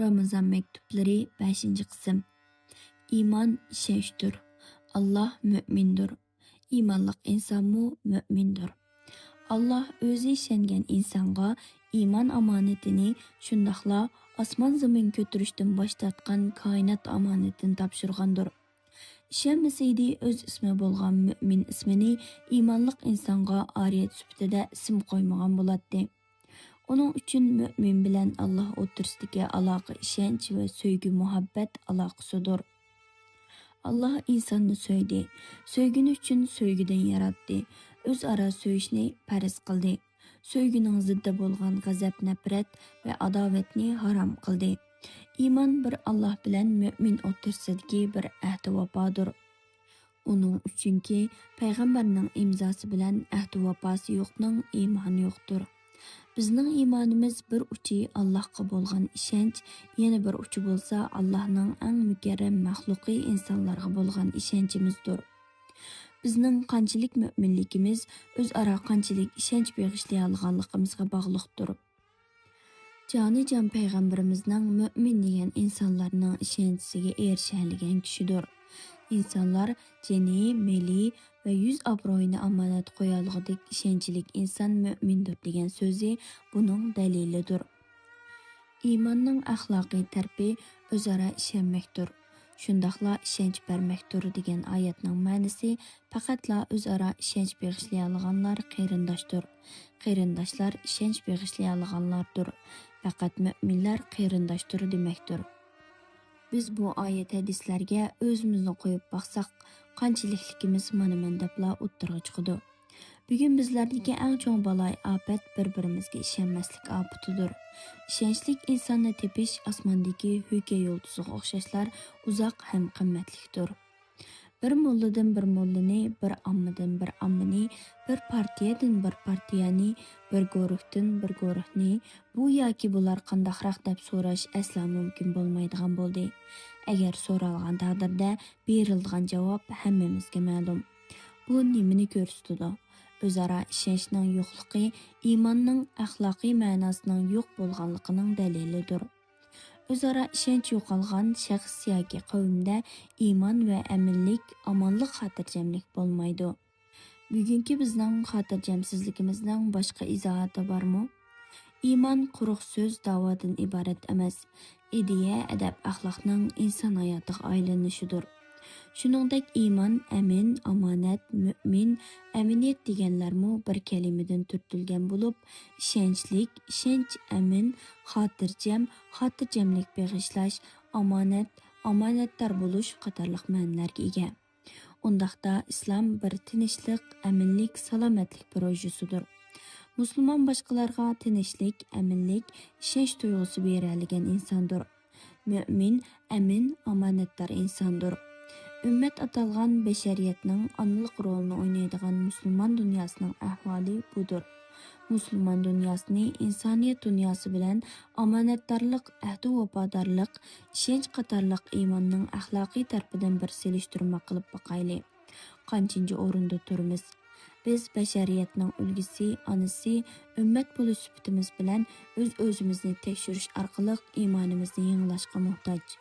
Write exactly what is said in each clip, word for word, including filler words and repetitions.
رامىزان مەكتۇپلىرى، بەشىنچى قىسىم. ئىمان ئىشەنچتۇر. ئاللاھ مۆمىندۇر. ئىمانلىق ئىنسانمۇ مۆمىندۇر. ئاللاھ ئۆزى ئىشەنگەن ئىنسانغا ئىمان ئامانىتىنى، شۇنداقلا ئاسمان-زېمىن كۆتۈرۈشتىن باش تارتقان كائىنات ئامانىتىنى تاپشۇرغاندۇر. ئىشەنمىسەيدى، ئۆز ئىسمى بولغان مۆمىن ئىسمىنى ئىمانلىق ئىنسانغا ئارىيەت سۈپىتىدە ئىسىم قويمىغان بولاتتى. ئۇنىڭ ئۈچۈن مۆمىن بىلەن ئاللاھ ئوتتۇرىسىدىكى ئالاقە ئىشەنچ ۋە سۆيگۈ-مۇھەببەت ئالاقىسىدۇر. ئاللاھ ئىنساننى سۆيدى. سۆيگىنى ئۈچۈن سۆيگۈدىن ياراتتى. ئۆزئارا سۆيۈشنى پەرز قىلدى. سۆيگۈنىڭ زىددى بولغان غەزەپ-نەپرەت ۋە ئاداۋەتنى ھارام قىلدى. ئىمان بىر ئاللاھ بىلەن مۆمىن ئوتتۇرىسىدىكى بىر ئەھدى-ۋاپادۇر. ئۇنىڭ ئۈچۈنكى پەيغەمبەرنىڭ ئىمزاسى بىلەن ئەھدى-ۋاپاسى يوقنىڭ ئىمانى يوقتۇر. بىزنىڭ ئىمانىمىز بىر ئۇچى ئاللاھقا بولغان ئىشەنچ، يەنە بىر ئۇچى بولسا ئاللاھنىڭ ئەڭ مۇكەررەم مەخلۇقى ئىنسانلارغا بولغان ئىشەنچىمىزدۇر. بىزنىڭ قانچىلىك مۆمىنلىكىمىز ئۆزئارا قانچىلىك ئىشەنچ بېغىشلىيالىغانلىقىمىزغا باغلىقتۇر. جانىجان پەيغەمبىرىمىزنىڭ مۆمىن دېگەن ئىنسانلارنىڭ ئىشەنچىسىگە ئېرىشەلىگەن كىشىدۇر. ئىنسانلار جېنى، مېلى ۋە يۈز ئابرۇيىنى ئامانەت قويالىغۇدەك ئىشەنچلىك ئىنسان مۆمىندۇر دېگەن سۆزى بۇنىڭ دەلىلىدۇر. ئىماننىڭ ئەخلاقىي تەرىپى ئۆزئارا ئىشەنمەكتۇر. شۇنداقلا ئىشەنچ بەرمەكتۇر دېگەن ئايەتنىڭ مەنىسى پەقەتلا ئۆزئارا ئىشەنچ بېغىشلىيالىغانلار قېرىنداشتۇر. قېرىنداشلار ئىشەنچ بېغىشلىيالىغانلاردۇر. پەقەت مۆمىنلەر قېرىنداشتۇر دېمەكتۇر. بىز بۇ ئايەت ھەدىسلەرگە ئۆزىمىزنى قويۇپ باقساق، قانچىلىكلىكىمىز مانا مەن دەپلا ئوتتۇرىغا چىقىدۇ. بۈگۈن بىزلەردىكى ئەڭ چوڭ بالايىئاپەت بىر-بىرىمىزگە ئىشەنمەسلىك ئاپىتىدۇر. ئىشەنچلىك ئىنساننى تېپىش ئاسماندىكى ھۆكەي يۇلتۇزىغا ئوخشاشلار ئۇزاق ھەم قىممەتلىكتۇر. بىر موللىدىن بىر موللىنى، بىر ئاممىدىن بىر ئاممىنى، بىر پارتىيەدىن بىر پارتىيەنى، بىر گۇرۇھتىن بىر گۇرۇھنى، بۇ ياكى بۇلار قانداقراق دەپ سوراش ئەسلا مۇمكىن بولمايدىغان بولدى. ئەگەر سورالغان تەقدىردە بېرىلىدىغان جاۋاب ھەممىمىزگە مەلۇم. بۇ نېمىنى كۆرسىتىدۇ؟ ئۆزئارا ئىشەنچنىڭ يوقلۇقى ئىماننىڭ ئەخلاقىي مەناسىنىڭ يوق بولغانلىقىنىڭ دەلىلىدۇر. ئۆزئارا ئىشەنچ يوقالغان شەخس ياكى قەۋمدە ئىمان ۋە ئەمىنلىك، ئامانلىق، خاتىرجەملىك بولمايدۇ. بۈگۈنكى بىزنىڭ خاتىرجەمسىزلىكىمىزنىڭ باشقا ئىزاھاتى بارمۇ؟ ئىمان قۇرۇق سۆز، داۋادىن ئىبارەت ئەمەس. ئىدىيە، ئەدەپ-ئەخلاقنىڭ ئىنسان ھاياتىغا ئايلىنىشىدۇر. شۇنىڭدەك ئىمان، ئەمىن، ئامانەت، مۆمىن، ئەمىنىيەت دېگەنلەرمۇ بىر كەلىمىدىن تۈرتۈلگەن بولۇپ، ئىشەنچلىك، ئىشەنچ، ئەمىن، خاتىرجەم، خاتىرجەملىك بېغىشلاش، ئامانەت، ئامانەتدار بولۇش قاتارلىق مەنىلەرگە ئىگە. ئۇنداقتا ئىسلام بىر تىنچلىق، ئەمىنلىك، سالامەتلىك پروژىسىدۇر. مۇسۇلمان باشقىلارغا تىنچلىق، ئەمىنلىك، ئىشەنچ تۇيغۇسى بېرەلىگەن ئىنساندۇر. مۆمىن، ئەمىن، ئامانەتدار ئىنساندۇر. ئۈممەت ئاتالغان بەشەرىيەتنىڭ ئانىلىق رولىنى ئوينايدىغان مۇسۇلمان دۇنياسىنىڭ ئەھۋالى بۇدۇر. مۇسۇلمان دۇنياسىنى ئىنسانىيەت دۇنياسى بىلەن ئامانەتدارلىق، ئەھدى ۋاپادارلىق، ئىشەنچ قاتارلىق ئىماننىڭ ئەخلاقىي تەرىپىدىن بىر سېلىشتۇرما قىلىپ باقايلى. قانچىنچى ئورۇندا تۇرىمىز؟ بىز بەشەرىيەتنىڭ ئۈلگىسى، ئانىسى، ئۈممەت بولۇش سۈپىتىمىز بىلەن ئۆز-ئۆزىمىزنى تەكشۈرۈش ئارقىلىق ئىمانىمىزنى يېڭىلاشقا موھتاج.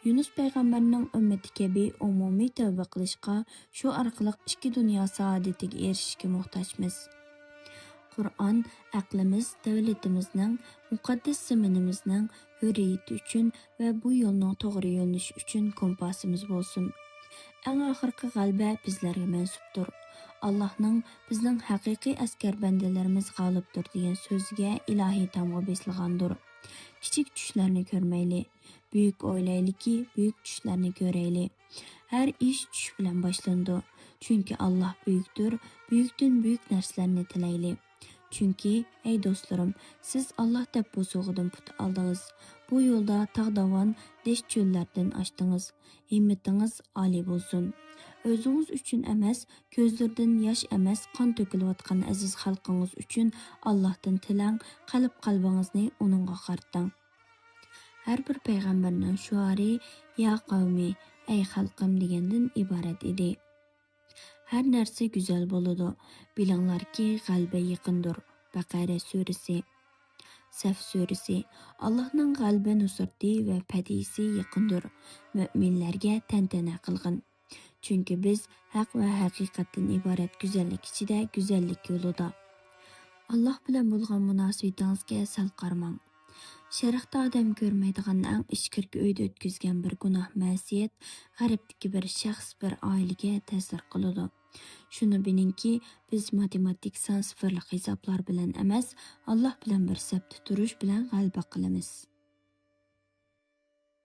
يۇنۇس پەيغەمبەرنىڭ ئۈممىتى كەبى ئومۇمىي تەۋبە قىلىشقا، شۇ ئارقىلىق ئىككى دۇنيا سائادىتىگە ئېرىشىشكە موھتاجمىز. قۇرئان ئەقلىمىز، دۆلىتىمىزنىڭ، مۇقەددەس زېمىنىمىزنىڭ ھۆرىيىتى ئۈچۈن ۋە بۇ يولنىڭ توغرا يۆنىلىشى ئۈچۈن كومپاسىمىز بولسۇن. ئەڭ ئاخىرقى غەلىبە بىزلەرگە مەنسۇپتۇر. ئاللاھنىڭ بىزنىڭ ھەقىقىي ئەسكەر بەندىلىرىمىز غالىبتۇر دېگەن سۆزىگە ئىلاھىي تامغا بېسىلغاندۇر. كىچىك چۈشلەرنى كۆرمەيلى. بۈيۈك ئويلايلىكى، بۈيۈك چۈشلەرنى كۆرەيلى. ھەر ئىش چۈش بىلەن باشلىنىدۇ. چۈنكى ئاللاھ بۈيۈكتۇر، بۈيۈكتىن بۈيۈك نەرسىلەرنى تىلەيلى. چۈنكى، ئەي دوستلىرىم، سىز ئاللاھ دەپ بوسۇغىدىن پۇت ئالدىڭىز. بۇ يولدا تاغ-داۋان، دەشت-چۆللەردىن ئاشتىڭىز. ھىممىتىڭىز ئالىي بولسۇن. ئۆزىڭىز ئۈچۈن ئەمەس، كۆزلىرىدىن ياش ئەمەس، قان تۆكۈلۈۋاتقان ئەزىز خەلقىڭىز ئۈچۈن ئاللاھتىن تىلەڭ، قەلب-قەلبىڭىزنى ئۇنىڭغا قارىتىڭ. ھەر بىر پەيغەمبەرنىڭ شوئارى «يا قەۋمى، ئەي خەلقىم» دېگەندىن ئىبارەت ئىدى. ھەر نەرسە گۈزەل بولىدۇ. بىلىڭلاركى، غەلىبە يېقىندۇر. بەقەرە سۈرىسى. سەف سۈرىسى. ئاللاھنىڭ غەلىبە نۇسرىتى ۋە پەتھىسى يېقىندۇر. مۆمىنلەرگە تەنتەنە قىلغىن. چۈنكى بىز ھەق ۋە ھەقىقەتتىن ئىبارەت گۈزەللىك ئىچىدە، گۈزەللىك يولىدا. ئاللاھ بىلەن بولغان مۇناسىۋىتىڭىزگە سەل قارىماڭ. شەرقتە ئادەم كۆرمەيدىغان ئەڭ ئىچكىرىكى ئۆيدە ئۆتكۈزگەن بىر گۇناھ مەسىيەت غەربتىكى بىر شەخس، بىر ئائىلىگە تەسىر قىلىدۇ. شۇنى بىلىڭكى، بىز ماتېماتىك سان سىفىرلىق ھېسابلار بىلەن ئەمەس، ئاللاھ بىلەن بىر سەپتە تۇرۇش بىلەن غەلىبە قىلىمىز.